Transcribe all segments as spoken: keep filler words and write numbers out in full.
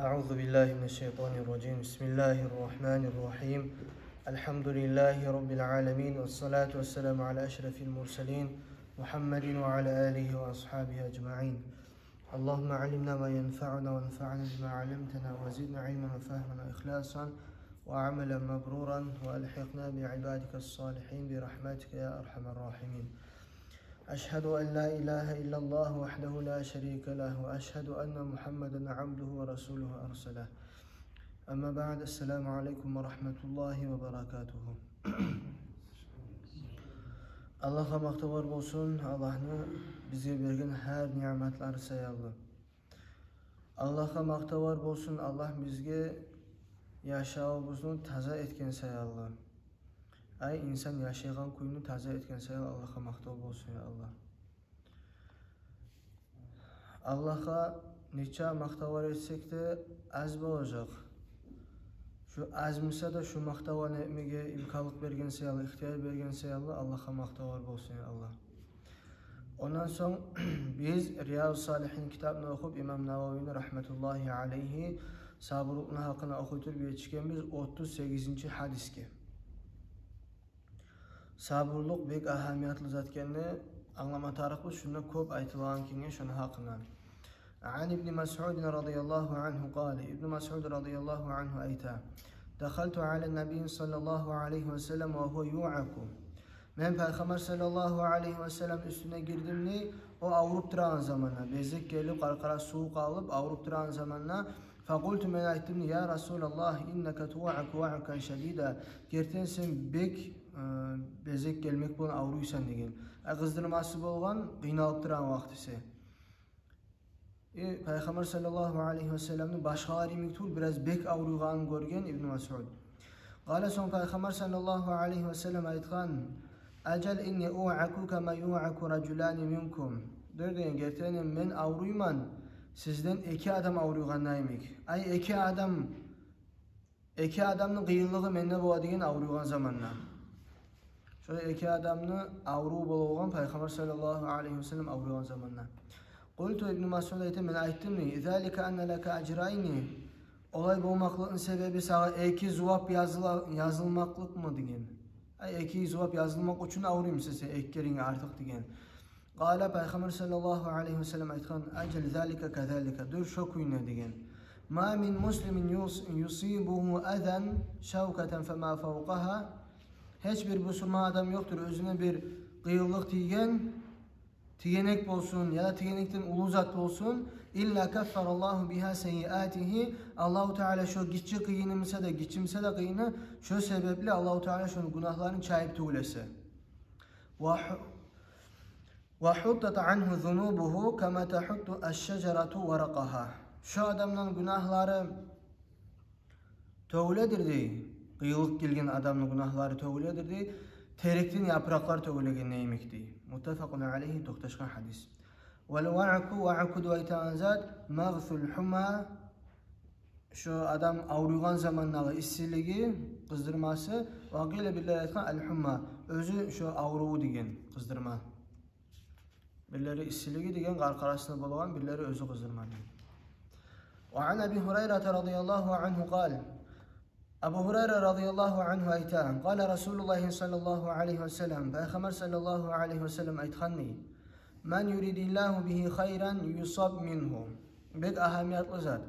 أعوذ بالله من الشيطان الرجيم. بسم الله الرحمن الرحيم. الحمد لله رب العالمين، والصلاة والسلام على أشرف المرسلين محمد وعلى آله وأصحابه أجمعين. اللهم علمنا ما ينفعنا وانفعنا بما علمتنا وزدنا علما وفهما وإخلاصا وعملا مبرورا وألحقنا بعبادك الصالحين برحمتك يا أرحم الراحمين. أشهد أن لا إله إلا الله وحده لا شريك له، وأشهد أن محمدا عبده ورسوله أرسله. أما بعد، السلام عليكم ورحمة الله وبركاته. Аллагьгъа макътавлар болсун, Аллагьны бизге берген гьар ниъматлары саялы. Аллагьгъа макътавлар болсун, Аллагь бизге яшавубузну таза этген саялы. Ай, инсан яшайгъан кюйню таза этген саялы Аллагьгъа макътав болсун, я Аллагь. Аллагьгъа нече макътавлар этсек де, аз болажакъ. Шу аз буса да, шу макътавланы этмеге имканлыкъ берген саялы, ихтияр берген саялы Аллагьгъа макътавлар болсун, я Аллагь. Ондан сонг биз Риязу Салигьин китапны охуп, имам Нававини рагьматуллагьи алайгьи сабурлукъну гьакъында охуй туруп етишгенбиз отуз сегизинчи гьадисге. Сабурлукъ бек агьамиятлы зат экенни англама тарыкъбыз, шунда кёп айтылагъан кенге шону гьакъында. عن ابن مسعود رضي الله عنه قال, Ибну Масъуд радияллагьу ангьу айта: دخلت على النبي صلى الله عليه وسلم وهو يوعك. Мен Пайхаммар саллаллагьу алайгьи васаллам уьстюне гирдим дей, о авруп турагъан заманда, безек гелип, къаркъарасы сувукъ алып, авруп турагъан заманда. فقلت, мен айтдым дей: يا رسول الله، إنك توعك وعكا شديدا. Гертиден сен бек, э, безек гелмек булан авруйсан деген. Ай, къыздырмасы болгъан, къыйналып турагъан вакътиси. Э, Пайхаммар саллаллагьу алайгьи васалламны башгъалар йимик тюгюл, бираз бек авруйгъанын гёрген Ибну Масъуд. قال, сонг Пайхаммар саллаллагьу алайгьи васаллам айтгъан: أجل إني أوعك كما يوعك رجلان منكم. Дюр деген, гертиден мен авруйман сизден эки адам авруйгъанда йимик. Ай, эки адам, эки адамны къыйынлыгъы менде бола деген авруйгъан заманда. Шолай эки адамны авруву бола болгъан Пайхаммар саллаллагьу алайгьи васаллам авруйгъан заманда. قلت, Ибну Масъуд айта, мен айтдым дей: ذلك أن لك أجرين. Олай болмакълыкъны себеби сагъа эки зувап языла-, язылмакълыкъмы деген. Ай, эки зувап язылмакъ учун авруймусан сен, эки керенге артыкъ деген. قال, Пайхаммар саллаллагьу алайгьи васаллам айтгъан: أجل ذلك كذلك. Дюр, шо кюйде деген. ما من مسلم يص-، يصيبه أذى شوكة فما فوقها. Гьеч бир бусурман адам ёкъдур, оьзюне бир къыйынлыкъ тийген, тегенек болсун яда тегенекден уллу зат болсун, إلا كفر الله بها سيئاته. Аллагьу Таала шо гиччи къыйыны буса да, гиччи буса да къыйыны, шо себепли Аллагьу Таала шону гюнагьларын чайып тюгюл эсе. وح-، وحطت عنه ذنوبه كما تحط الشجرة ورقها. Шо адамдан гюнагьлары тёгюледир дей, къыйынлыкъ гелген адамны гюнагьлары тёгюледир дей, терекден япыракълар тёгюлегенде йимик дей. متفق عليه, токъташгъан гьадис. والوعك, ваъку деп айтагъан зат, مغث الحمى, шо адам авруйгъан замандагъы иссилиги, къыздырмасы, وقيل, бирлери айтгъан, الحمى, оьзю шо авруву деген къыздырма. Бирлери иссилиги деген къаркъарасында болагъан, бирлери оьзю къыздырма деген. وعن أبي هريرة رضي الله عنه قال, Абу Гьурайра радияллагьу ангьу айта: قال رسول الله صلى الله عليه وسلم, Пайхаммар саллаллагьу алайгьи васаллам айтгъан дей: من يرد الله به خيرا يصب منه. Бек агьамиятлы зат.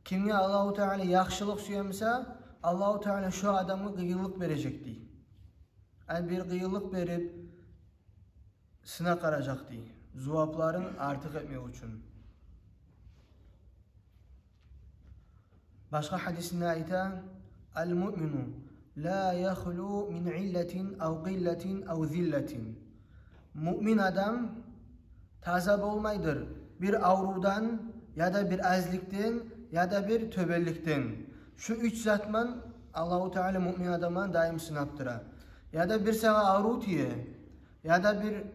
Кимге Аллагьу Таала яхшылыкъ сюе буса, Аллагьу Таала шо адамгъа къыйынлыкъ бережек дей. Ай, бир къыйынлыкъ берип, сынап къаражакъ дей, зувапларын артыкъ этмек учун. Башгъа гьадисинде айта: المؤمن لا يخلو من علة أو قلة أو ذلة. Муъмин адам таза болмайдыр бир аврувдан, яда бир азликден, яда бир тёбенликден. Шу уьч затман Аллагьу Таала муъмин адамланы даим сынап тура. Яда бир сагъа аврув тие, яда бир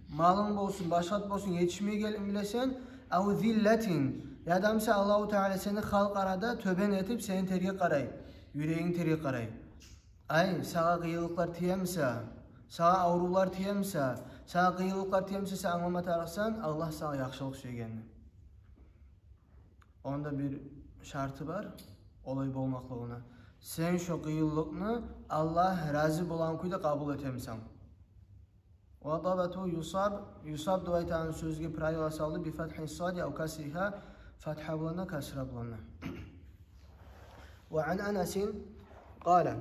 малынг болсун, башгъа зат болсун, етишмей гелип билесен, أو ذلة, яда буса Аллагьу Таала сени халкъ арада тёбен этип, сени терге къарай, юрегинг терге къарай. Ай, сагъа къыйынлыкълар тие буса, сагъа аврувлар тие буса, сагъа къыйынлыкълар тие буса, сен англама тарыкъсан Аллагь сагъа яхшылыкъ сюегенни. Онда бир шарты бар олай болмакълыгъына. Сен шо къыйынлыкъны Аллагь рази болагъан кюйде къабул этемисен. Ва дабату юсаб, юсаб деп айтагъан сёзге правило салды, би фатхи сади ав касриха, фатха булан да, касра булан да. Ва ан Анасин къала.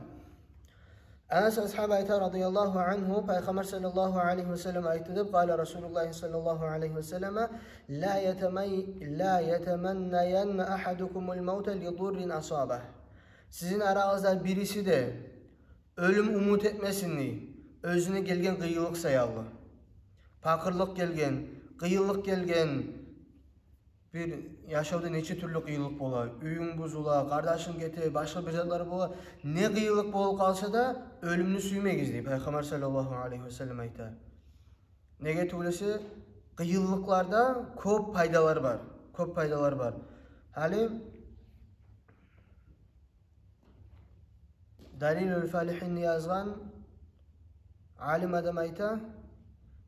Анас асгьаб айта, радияллагьу ангьу, Пайхаммар саллаллагьу алайгьи ва саллам айтды деп, къала Расулуллагь саллаллагьу алайгьи ва саллама: «Ла ятамай-, ла ятаманнаянна ахадукумул мавта ли дуррин асабагь». Сизин арагъызда бириси де оьлюм умут этмесин дей, оьзюне гелген къыйынлыкъ саялы. Пакъырлыкъ гелген, къыйынлыкъ гелген, бир яшавда нече тюрлю къыйынлыкъ бола. Уьюнг бузула, къардашынг гете, башгъа бир затлар бола. Не къыйынлыкъ болуп къалса да, оьлюмню сюймегиз дей Пайхаммар саллаллагьу алайгьи ва саллам айта. Неге тюгюл эсе, къыйынлыкъларда кёп пайдалар бар. Кёп пайдалар бар. Гьали Далилул Фалигьинни язгъан алим адам айта: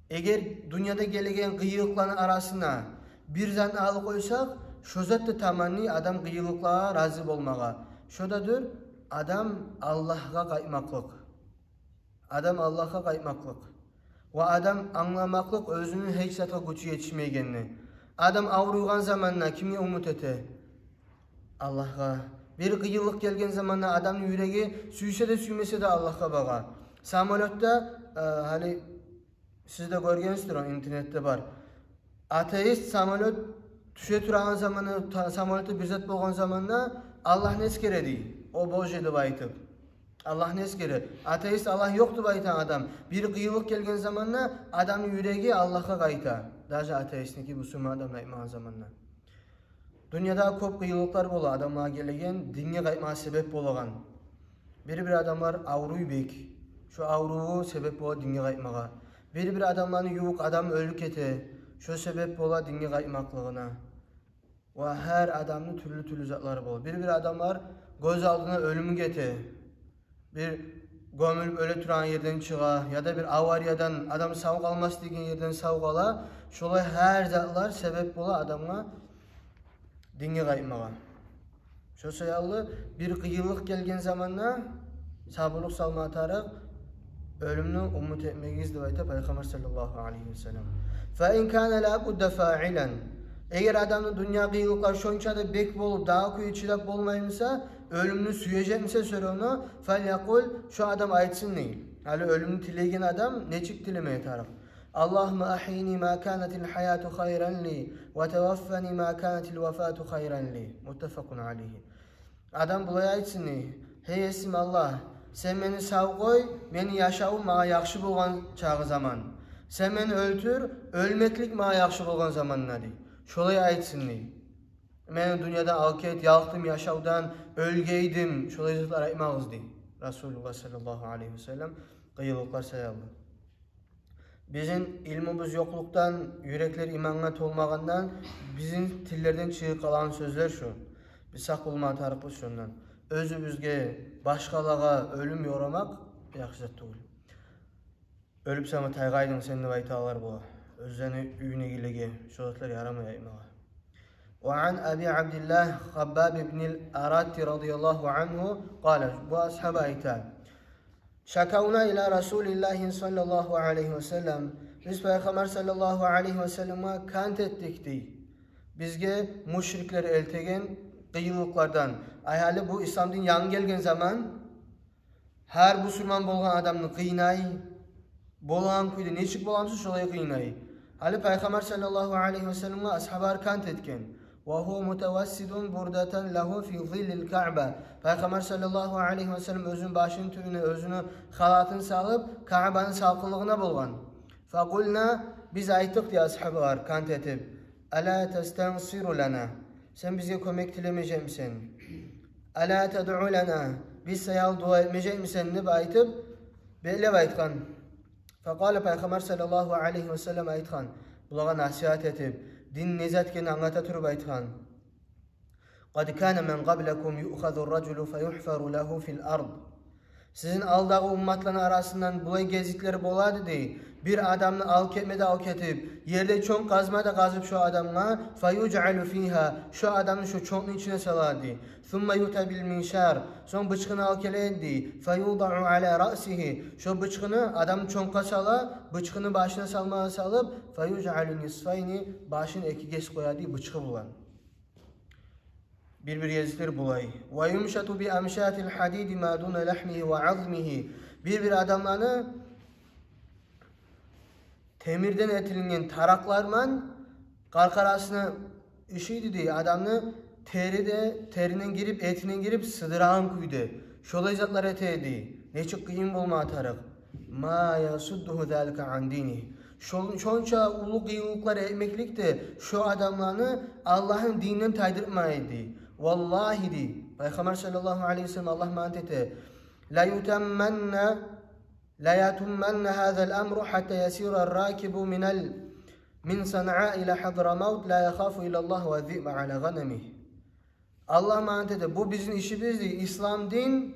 эгер дюньяда гелеген къыйынлыкъланы арасына бир затны алып къойсакъ, шо зат да таманный адам къыйынлыкълагъа рази болмагъа. Шо да дюр адам Аллагьгъа къайтмакълыкъ. Адам Аллагьгъа къайтмакълыкъ. Ва адам англамакълыкъ оьзюню гьеч затгъа гючю етишмейгенни. Адам авруйгъан заманда кимге умут эте? Аллагьгъа. Бир къыйынлыкъ гелген заманда адамны юреги сюйсе де, сюймесе де Аллагьгъа багъа. Самолётда, э, гьали сиз де гёргенсиздир, о интернетде бар. Атеист самолёт тюше турагъан заманда, та-, самолётда бир зат болгъан заманда Аллагьны эсгере дей. «О Боже», — деп айтып. Аллагьны эсгере. Атеист Аллагь ёкъ деп айтагъан адам, бир къыйынлыкъ гелген заманда адамны юреги Аллагьгъа къайта. Даже атеистники, бусурман адам айтмагъан заманда. Дюньяда кёп къыйынлыкълар бола адамлагъа гелеген, динге къайтмагъа себеп болагъан. Бир-бир адамлар авруй бек. Шо авруву себеп бола динге къайтмагъа. Бир-бир адамланы ювукъ адамы оьлюп гете. Шо себеп бола динге къайтмакълыгъына. Ва гьар адамны тюрлю-тюрлю затлары бола. Бир-бир адамлар гёз алдына оьлюмю гете. Бир гёмюлюп оьле турагъан ерден чыгъа, яда бир авариядан адам сав къалмас деген ерден сав къала. Шолай гьар затлар себеп бола адамгъа динге къайтмагъа. Шо саялы бир къыйынлыкъ гелген заманда сабурлукъ салма тарыкъ, оьлюмню умут этмегиз деп айта Пайхаммар саллаллагьу алайгьи ва саллам. Фа ин кана ла будда фаилан. Эгер адамны дюнья къыйынлыкълар шонча да бек болуп, дагъы кюйде чыдап болмаймыса, оьлюмню сюежекмисе сёревню, фалякъул, шо адам айтсын дей. Гьали оьлюмню тилейген адам нечик тилемеге тарыкъ? Аллагьумма ахйини ма канатил гьаяту хайран ли, ва таваффани ма канатил вафату хайран ли. Муттафакъун алайгьи. Адам булай айтсын дей: «Гьей Есим Аллагь, сен мени сав къой, мени яшавум магъа яхшы болгъан чагъы заман. Сен мени оьлтюр, оьлмеклик магъа яхшы болгъан заманда», — дей. Шолай айтсын дей. «Мени дюньядан алып гет, ялкъдым яшавдан, оьлгейдим», — шолай затлар айтмагъыз дей Расулуллагь саллаллагьу алайгьи ва саллам къыйынлыкълар саялы. Бизин илмубуз ёкълукъдан, юреклер имангъа толмагъандан бизин тиллерден чыгъып къалагъан сёзлер шу. Биз сакъ болма тарыкъбыз шондан. Оьзюбюзге, башгъалагъа оьлюм ёрамакъ яхшы зат тюгюл. «Оьлюпсенми, тайгъайдынг сен», — деп айталар бола оьзлени уьюндегилеге. Шо затлар ярамай айтмагъа. Ва ан Аби Абдиллагь Хаббаб ибнил Аратти радияллагьу ангьу къала, бу асгьаба айта: «Шакавна ила Расулиллагьи саллаллагьу алайгьи ва саллам». Биз Пайхаммар саллаллагьу алайгьи ва салламгъа кант этдик дей. Бизге мушриклер элтеген къыйынлыкълардан. Ай, гьали бу ислам дин янгы гелген заман, гьар бусурман болгъан адамны къыйнай, болагъан кюйде нечик боламыса, шолай къыйнай. Гьали Пайхаммар саллаллагьу алайгьи ва салламгъа асгьабалар кант этген. Ва гьува мутавассидун бурдатан лагьу фи зиллил Каъба. Пайхаммар саллаллагьу алайгьи ва саллам оьзюню башыны тюбюне оьзюню халатын салып, Каъбаны салкъынлыгъына болгъан. Факъулна, биз айтдыкъ дей асгьабалар кант этип: «Ала тастансиру лана?» Сен бизге кёмек тилемежекмисен? «Ала тадъу лана?» Биз саялы дуа этмежекмисен деп айтып, беклеп айтгъан. Факъала, Пайхаммар саллаллагьу алайгьи ва саллам айтгъан, булагъа насигьат этип, дин не зат экенин англата туруп айтгъан: «Къад кана ман къаблакум юъхазу ар-ражулу фаюгьфару лагьу фил ард». Сизин алдагъы умматланы арасындан булай гезиклер болады, дей. Бир адамны алып гетме де алып гетип, ерде чонг къазма да къазып шо адамгъа, фаюжъалу фигьа, шо адамны шо чонгну ичине салады, дей. Сумма юта бил миншар, сонг бычкъыны алып геледи, дей. Фаюдаъу ала раъсигьи, шо бычкъыны адам чонггъа сала, бычкъыны башына салмагъа салып, фаюжъалу нисфайни, башын эки гес къояды, дей, бычкъы булан. Бир-бир гезиклер булай. Ва юмшату би амшатил хадиди ма дуна лахмигьи ва азмигьи. Бир-бир адамланы темирден этилинген таракълар ман къаркъарасына ишийди, дей, адамны тери де, теринен гирип, этинен гирип, сыдырагъан кюйде. Шолай затлар этеди. Нечик къыйын болма тарыкъ. Ма ясуддугьу залика ан дини. Шол, шонча уллу къыйынлыкълар этмеклик де шо адамланы Аллагьны дининден тайдырмайды. Валлагьи, дей, Пайхаммар саллаллагьу алайгьи ва саллам, Аллагь ман ант эте, ла ютамманна, ла ятумманна гьазал амру хатта ясира ракибу минал, мин Санъа ила Хадрамавт ла яхафу иллаллагь ва зиъба ала гъанамигь. Аллагь ман ант эте, бу бизин ишибиз, дей, ислам дин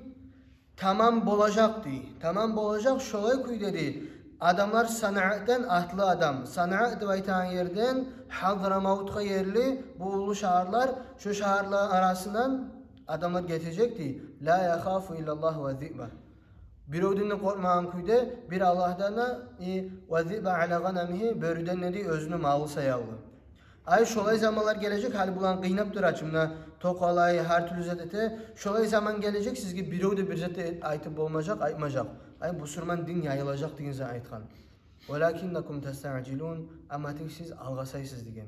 тамам болажакъ, дей. Тамам болажакъ шолай кюйде, дей. Адамлар Санъадан, атлы адам, Санъа деп айтагъан ерден Хадрамавтгъа ерли бу уллу шагьарлар, шо шагьарланы арасындан адамлар гетежек, дей. Ла яхафу иллаллагь ва зиъба. Биревден де къоркъмагъан кюйде, бир Аллагьдан да, и, ва зиъба ала гъанамигьи, бёрюден де, дей, оьзюню малы саялы. Ай, шолай заманлар гележек, гьали буланы къыйнап тура чы, муна токъалай, гьар тюрлю зат эте. Шолай заман гележек, сизге бирев де бир зат да айтып болмажакъ, айтмажакъ. Ай, бусурман дин яйылажакъ деген зат айтгъан. Валакиннакум тастаъжилун, амма тек сиз алгъасайсыз деген.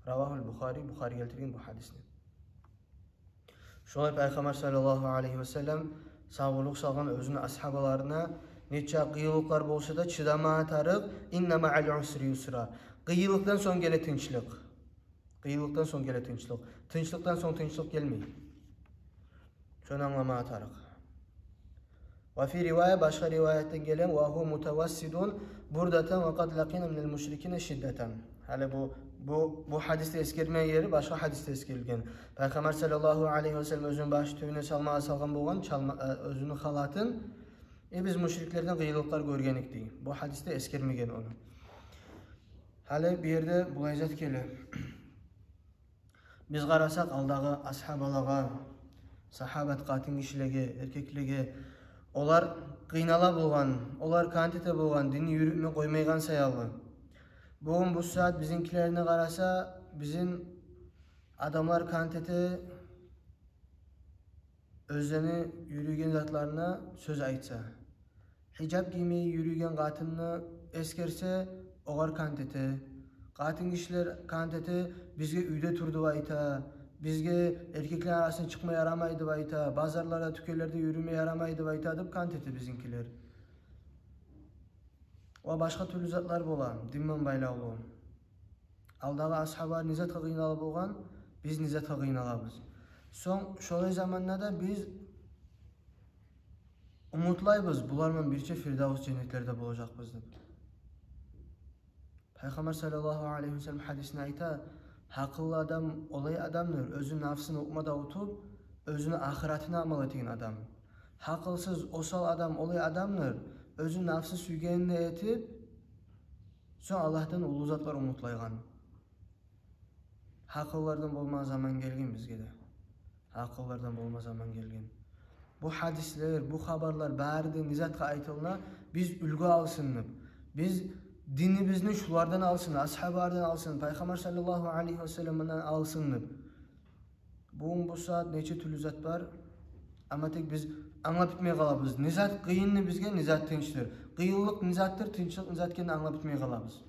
Равагьул Бухари, Бухари гелтирген бу гьадисни. Шолай Пайхаммар саллаллагьу алайгьи ва саллам савлукъ салгъан оьзюню асгьабаларына, нече къыйынлыкълар болса да чыдама тарыкъ, инна маъал усри юсра. Къыйынлыкъдан сонг геле тынчлыкъ. Къыйынлыкъдан сонг геле тынчлыкъ. Тынчлыкъдан сонг тынчлыкъ гелмей. Шону англама тарыкъ. Ва фи ривая, башгъа риваятдан гелген, ва гьува мутавассидун бурдатан ва къад лакъина минал мушрикина шиддатан. Гьали бу, бу, бу гьадисде эсгермеген ери башгъа гьадисде эсгерилген. Пайхаммар саллаллагьу алайгьи ва саллам оьзюню баш тюбюне салмагъа салгъан болгъан чалма, э, оьзюню халатын, э, биз мушриклерден къыйынлыкълар гёрген эдик, дей. Бу гьадисде эсгермеген ону. Гьали бу ерде булай зат геле. Биз къарасакъ алдагъы асгьабалагъа, сагьабат къатын гишилеге, эркеклеге, олар къыйнала болгъан, олар кант эте болгъан, динни юрютме къоймайгъан саялы. Бугюн бу сагьат бизинкилерине къараса, бизин адамлар кант эте, оьзлени юрюйген затларына сёз айтса. Гьижап гиймей юрюйген къатынны эсгерсе, огъар кант эте. Къатын гишилер кант эте, бизге уьйде тур деп айта, бизге эркеклер арасына чыкъма ярамай деп айта, базарларда, тюкенлерде юрюме ярамай деп айта деп кант эте бизинкилер. Ва башгъа тюрлю затлар бола, дин мен байлавлу. Алдагъы асгьабалар не затгъа къыйнала болгъан, биз не затгъа къыйналабыз. Сонг шолай заманда да биз умутлайбыз, булар ман бирче Фирдавс женнетлерде болажакъбыз деп. Пайхаммар саллаллагьу алайгьи ва саллам гьадисинде айта, гьакъыллы адам олай адамдыр, оьзюню нафсын укъма да утуп, оьзюню ахыратына амал этеген адам. Гьакъылсыз, осал адам олай адамдыр, оьзюню нафсы сюйгенин этип, сонг Аллагьдан уллу затлар умутлайгъан. Гьакъыллардан болма заман гелген бизге де. Гьакъыллардан болма заман гелген. Бу гьадислер, бу хабарлар бары да не затгъа айтылына, биз уьлгю алсын деп. Биз динибизни шулардан алсын, асгьабалардан алсын, Пайхаммар саллаллагьу алайгьи ва салламдан алсын деп. Бугюн бу сагьат нече тюрлю зат бар. Амма тек биз англап битмей къалабыз. Не зат къыйынны бизге, не зат тынчдыр. Къыйынлыкъ не затдыр, тынчлыкъ не зат экенни англап битмей къалабыз.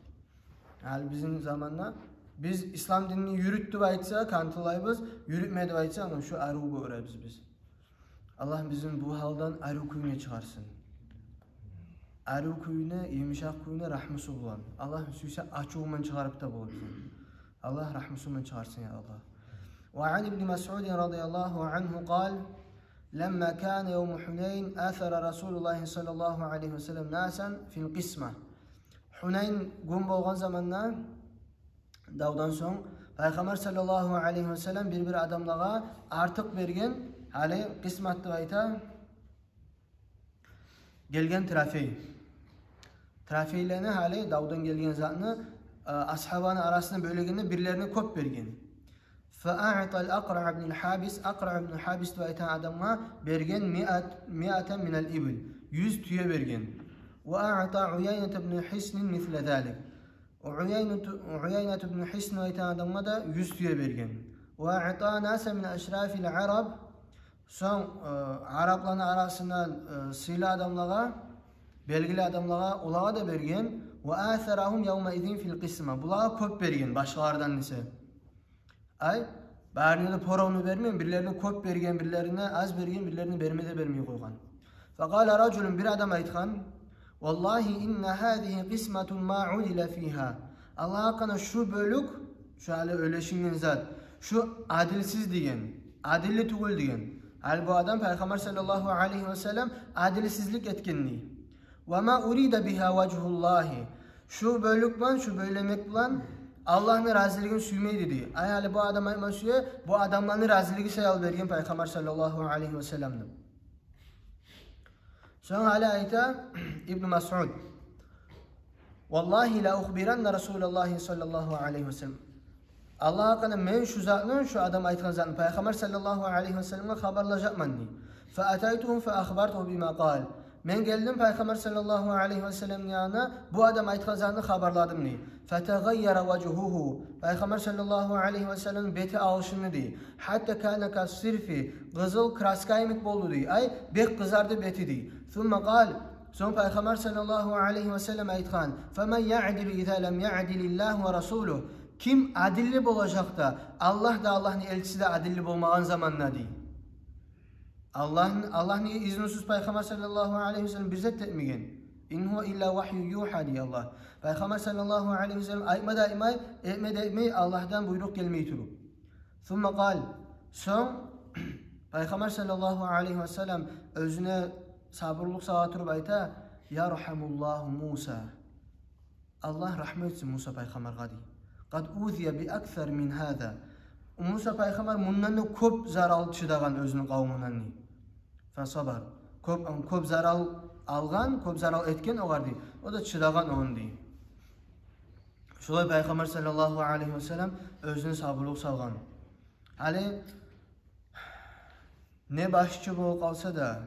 Гьали бизин заманда биз ислам динни юрют деп айтса, кантылайбыз, юрютме деп айтса, ана шу арив гёребиз биз. Аллагь бизин бу гьалдан арив кюйге чыгъарсын. Арив кюйге, йымышакъ кюйге рагьмусу булан. Аллагь сюйсе, ачуву ман чыгъарып да болур бизин. Аллагь рагьмусу ман чыгъарсын, я Аллагь. Ва ан ибни Масъудин радияллагьу ангьу къал: «Ламма кана явму Гьунайн, асара Расулуллагьи саллаллагьу алайгьи ва саллам насан фил къисма». Гьунайн гюн болгъан заманда, давдан сонг, Пайхаммар саллаллагьу алайгьи ва саллам бир-бир адамлагъа артыкъ берген, гьали къисмат деп айта, гелген трофей. Трофейлени, гьали давдан гелген затны, э, асгьабаны арасына бёлегенде, бирлерине кёп берген. فأعطى الأقرع بن حابس, Акъра ибн Гьабис деп айтагъан адамгъа берген مائة, مائة من الإبل, юз тюе берген. وأعطى عيينة بن حصن مثل ذلك. Уяйнату-, Уяйнату ибн Гьисн деп айтагъан адамгъа да юз тюе берген. وأعطى ناسا من أشراف العرب. Сонг, э, арапланы арасындан, э, сыйлы адамлагъа, белгили адамлагъа, олагъа да берген. وآثرهم يومئذ في القسمة. Булагъа кёп берген башгъалардан эсе. Ай, барына да поровну бермей, бирлерине кёп берген, бирлерине аз берген, бирлерине берме де бермей къойгъан. فقال رجل, бир адам айтгъан: والله إن هذه قسمة ما عدل فيها. Аллагь гьакъына, шу бёлюк, шу гьали уьлешинген зат, шу адилсиз деген, адилли тюгюл деген. Гьали бу адам Пайхаммар саллаллагьу алайгьи васаллам адилсизлик этген дей. وما أريد بها وجه الله. Шу бёлюк булан, шу бёлемек булан Аллагьны разилигин сюймейди дей. Ай, гьали бу адам айтма сюе, бу адамланы разилиги саялы берген Пайхаммар саллаллагьу алайгьи васалламны. Сонг гьали айта Ибн Масъуд: والله لأخبرن رسول الله صلى الله عليه وسلم. Аллагь гьакъына, мен шу затны, шу адам айтгъан затны Пайхаммар саллаллагьу алайгьи васалламгъа хабарлажакъман дей. فأتيته فأخبرته بما قال. Мен гелдим Пайхаммар саллаллагьу алайгьи васалламны янына, бу адам айтгъан затны хабарладым дей. فتغير وجهه. Пайхаммар саллаллагьу алайгьи васалламны бети алышынды дей. حتى كان كالصفر. Къызыл краска йимик болду дей. Ай, бек къызарды бети дей. ثم قال. Сонг Пайхаммар саллаллагьу алайгьи васаллам айтгъан: فمن يعدل إذا لم يعدل الله ورسوله. Ким адилли болажакъ да, Аллагь да, Аллагьны элчиси де адилли болмагъан заманда дей. Аллагьны, Аллагьны изнусуз Пайхаммар саллаллагьу алайгьи васаллам бир зат да этмеген. إن هو إلا وحي يوحى дей Аллагь. Пайхаммар саллаллагьу алайгьи васаллам айтма да айтмай, этме де этмей, Аллагьдан буйрукъ гелмей туруп. ثم قال. Сонг Пайхаммар саллаллагьу алайгьи васаллам оьзюне сабурлукъ сала туруп айта: يرحم الله موسى. Аллагь рагьму этсин Муса пайхаммаргъа дей. قد أوذي بأكثر من هذا. Муса пайхаммар мундан да кёп зарал чыдагъан оьзюню къавмундан дей. فصبر. Кёп, кёп зарал алгъан, кёп зарал этген огъар дей. О да чыдагъан ону дей. Шолай Пайхаммар саллаллагьу алайгьи васаллам оьзюне сабурлукъ салгъан. Гьали не башчы болуп къалса да,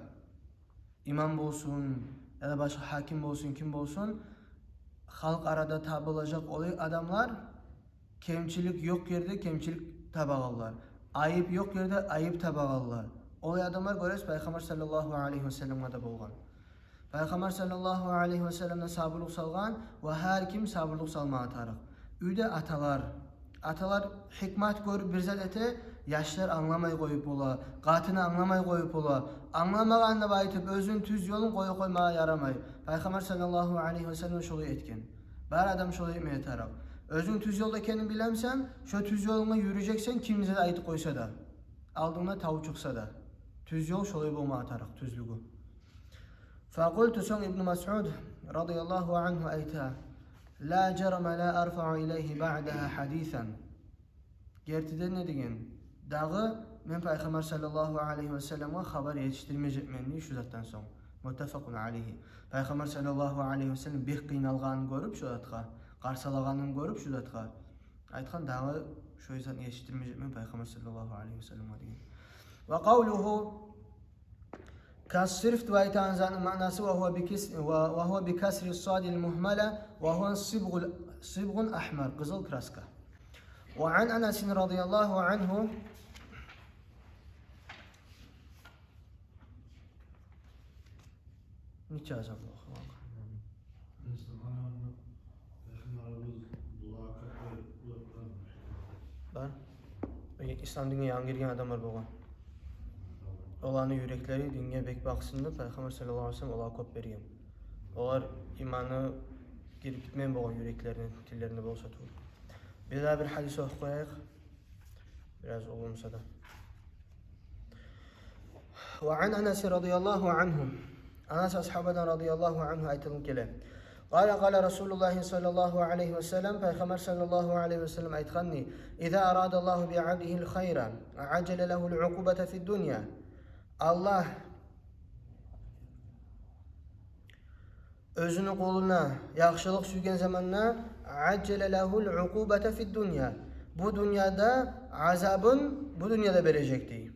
имам болсун, яда башгъа гьаким болсун, ким болсун, халкъ арада табылажакъ олай адамлар, кемчилик ёкъ ерде кемчилик табагъанлар, айып ёкъ ерде айып табагъанлар. Олай адамлар, гёресиз, Пайхаммар саллаллагьу алайгьи васалламгъа да болгъан. Пайхаммар саллаллагьу алайгьи васалламдан сабурлукъ салгъан ва гьар ким сабурлукъ салмагъа тарыкъ. Уьйде аталар, аталар гьикмат гёрюп бир зат эте, яшлар англамай къоюп бола, къатыны англамай къоюп бола. Англамагъан деп айтып, оьзюню тюз ёлун къоюп къоймагъа ярамай. Пайхаммар саллаллагьу алайгьи васаллам шолай этген. Бар адам шолай этмеге тарыкъ. Оьзюнг тюз ёлда экенинг билемисен, шо тюз ёлунга юрюжексен, ким не зат айтып къойса да, алдынгда тав чыкъса да. Тюз ёл шолай болмагъа тарыкъ, тюзлюгю. فقلت, сонг Ибну Масъуд радияллагьу ангьу айта: لا جرم لا أرفع إليه بعدها حديثا. Гертиден де, деген, дагъы мен Пайхаммар саллаллагьу алайгьи васалламгъа хабар етишдирмежекмен дей шу затдан сонг. متفق عليه. Пайхаммар саллаллагьу алайгьи васаллам бек къыйналгъанын гёрюп шу затгъа, къарсалагъанын гёрюп шу затгъа, айтгъан: дагъы шо затны етишдирмежекмен Пайхаммар саллаллагьу алайгьи васалламгъа деген. وقوله كالصفر деп айтагъан затны маънасы: وهو بكس-، و-، وهو بكسر الصاد المهملة، وهو صبغ، صبغ أحمر, къызыл краска. وعن أنس رضي الله عنه. Нече азан болду? Бар. Ислам динге янгы гирген адамлар болгъан. Оланы юреклери динге бек бакъсын деп, Пайхаммар саллаллагьу алайгьи васаллам олагъа кёп берген. Олар иманы гирип битмеген болгъан юреклерине, тиллерине болса тюгюл. Бир дагъы бир гьадис охуп къояйыкъ. Бираз уллу буса да. وعن أنس رضي الله عنه. Анас асгьабадан радияллагьу ангьу айтылып геле. قال، قال رسول الله صلى الله عليه وسلم. Пайхаммар саллаллагьу алайгьи васаллам айтгъан дей: إذا أراد الله بعبده الخير عجل له العقوبة في الدنيا. Аллагь оьзюню къулуна яхшылыкъ сюйген заманда, «ажжала лагьул укъубата фид дунья». Бу дюньяда азабын бу дюньяда бережек дей.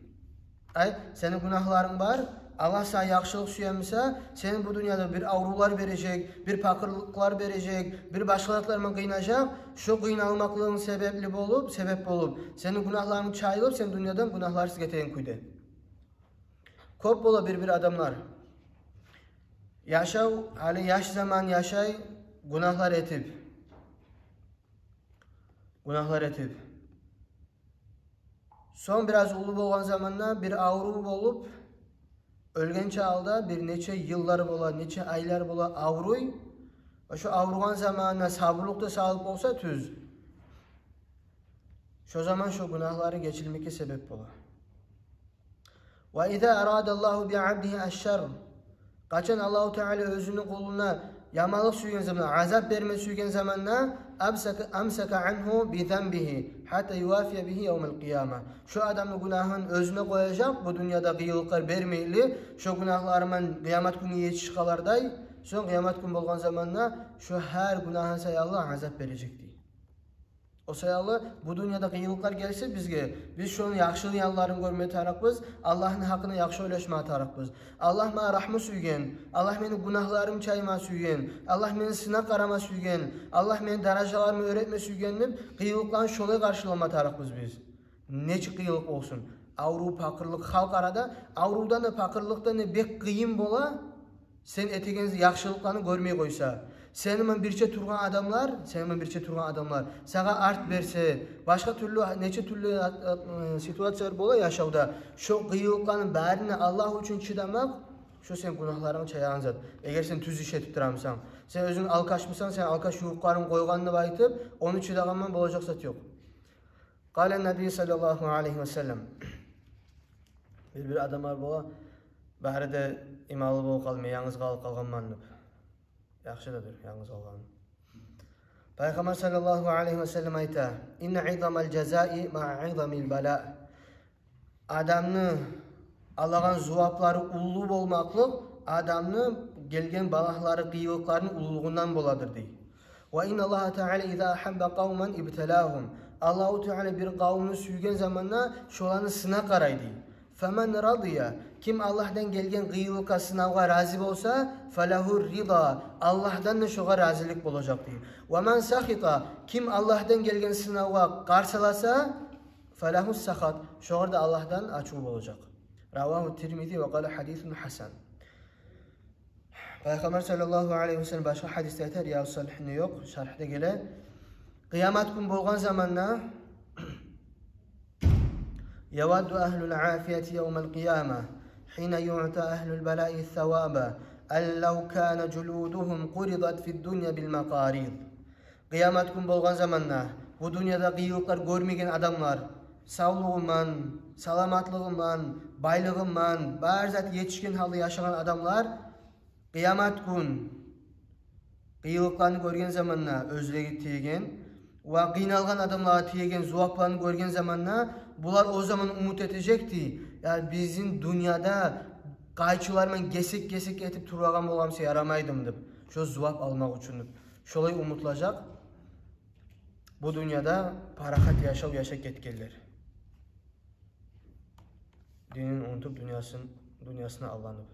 Ай, сени гюнагьларынг бар, Аллагь сагъа яхшылыкъ сюе буса, сени бу дюньяда бир аврувлар бережек, бир пакъырлыкълар бережек, бир башгъа затлар булан къыйнажакъ. Шо къыйналмакълыгъынг себепли болуп, себеп болуп, сени гюнагьларынг чайылып, сен дюньядан гюнагьларсыз гетеген кюйде. Кёп бола бир-бир адамлар. Яшав, гьали яш заман яшай, гюнагьлар этип. Гюнагьлар этип. Сонг бираз уллу болгъан заманда бир аврув болуп, оьлгенче алда бир нече йыллар бола, нече айлар бола авруй. Ва шо авругъан заманына сабурлукъ да салып болса тюз, шо заман шо гюнагьлары гечилмекге себеп бола. «Ва иза арада Аллагьу би абдигьи аш-шарр». Къачан Аллагьу Таала оьзюню къулуна яманлыкъ сюйген заманда, азап берме сюйген заманда, «амсака, амсака ангьу би занбигьи гьатта ювафия бигьи явмал къияма». Шо адамны гюнагьын оьзюне къояжакъ, бу дюньяда къыйынлыкълар бермейли, шо гюнагьлары булан къыямат гюнге етишип къалардай, сонг къыямат гюн болгъан заманда шо гьар гюнагьы саялы азап бережек дей. О саялы бу дюньяда къыйынлыкълар гелсе бизге, биз шону яхшылы янларын гёрме тарыкъбыз, Аллагьны гьакъына яхшы ойлашма тарыкъбыз. Аллагь магъа рагьму сюйген, Аллагь мени гюнагьларым чайма сюйген, Аллагь мени сынап къарама сюйген, Аллагь мени даражаларымны оьр этме сюйген деп, къыйынлыкъланы шолай къаршылама тарыкъбыз биз. Нечик къыйынлыкъ болсун, аврув, пакъырлыкъ, халкъ арада аврувдан да, пакъырлыкъдан да бек къыйын бола, сен этеген яхшылыкъланы гёрмей къойса. Сени булан бирче тургъан адамлар, сени булан бирче тургъан адамлар сагъа арт берсе, башгъа тюрлю, нече тюрлю, э, ситуациялар бола яшавда. Шо къыйынлыкъланы барына Аллагь учун чыдамакъ, шо сен гюнагьларынг чаягъан зат. Эгер сен тюз иш этип турамысан, сен оьзюнг алкашмысан, сен алкаш ювукъларынг къойгъан деп айтып, ону чыдагъан булан болажакъ зат ёкъ. Къала ннабий саллаллагьу алайгьи ва саллам. Бир-бир адамлар бола, бары да иманлы болуп къалмай, янгыз къалып къалгъанман деп. Яхшы да дюр янгыз къалгъаны. Пайхаммар саллаллагьу алайгьи ва саллам айта: «Инна изамал жазаи ма изамил бала». Адамны алагъан зуваплары уллу болмакълыкъ адамны гелген балагьлары, къыйынлыкъларыны уллулугъундан боладыр дей. «Ва инна Аллагьа таала иза агьабба къавман ибталагьум». Аллагьу таала бир къавумну сюйген заманда шоланы сынап къарай дей. «Фаман радия», ким Аллагьдан гелген къыйынлыкъгъа, сынавгъа рази болса, «фалагьу рида», Аллагьдан да шогъар разилик болажакъ дей. «Ва ман сахита», ким Аллагьдан гелген сынавгъа къарсаласа, «фалагьу сахат», шогъар да Аллагьдан ачув болажакъ. Равагьу Тирмизи ва къала: «Гьадисун гьасан». Пайхаммар саллаллагьу алайгьи ва саллам башгъа гьадисде айта, Риязу Салигьинде ёкъ, шаргьда геле. Къыямат гюн болгъан заманда: «Явадду агьлул афияти явмал къияма, гьина юъта агьлул балаи саваба, ан лав кана жулудугьум къуридат фид дунья бил макъарид». Къыямат гюн болгъан заманда, бу дюньяда къыйынлыкълар гёрмеген адамлар, савлугъу булан, саламатлыгъы булан, байлыгъы булан, бар зат етишген гьалда яшагъан адамлар, къыямат гюн къыйынлыкъланы гёрген заманда, оьзлеге тиеген ва къыйналгъан адамлагъа тиеген зувапланы гёрген заманда, булар о заман умут этежек дей: «Я, бизин дюньяда къайчылар булан гесек-гесек этип турагъан болгъан буса ярамайды эди», — деп, шо зувап алмакъ учун деп. Шолай умутлажакъ бу дюньяда парахат яшав яшап гетгенлер. Динин унутуп, дюньясын, дюньясына алданып.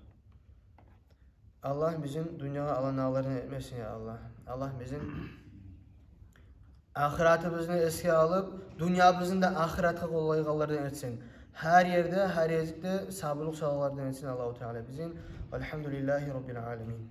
Аллагь бизин дюньягъа алданагъанлардан этмесин, я Аллагь. Аллагь бизин ахыратыбызны эсге алып, дюньябызны да ахыратгъа къоллайгъанлардан этсин. Гьар ерде, гьар гезикде сабурлукъ салагъанлардан этсин Аллагьу таала бизин. Валгьамдулиллагьи раббил аламин.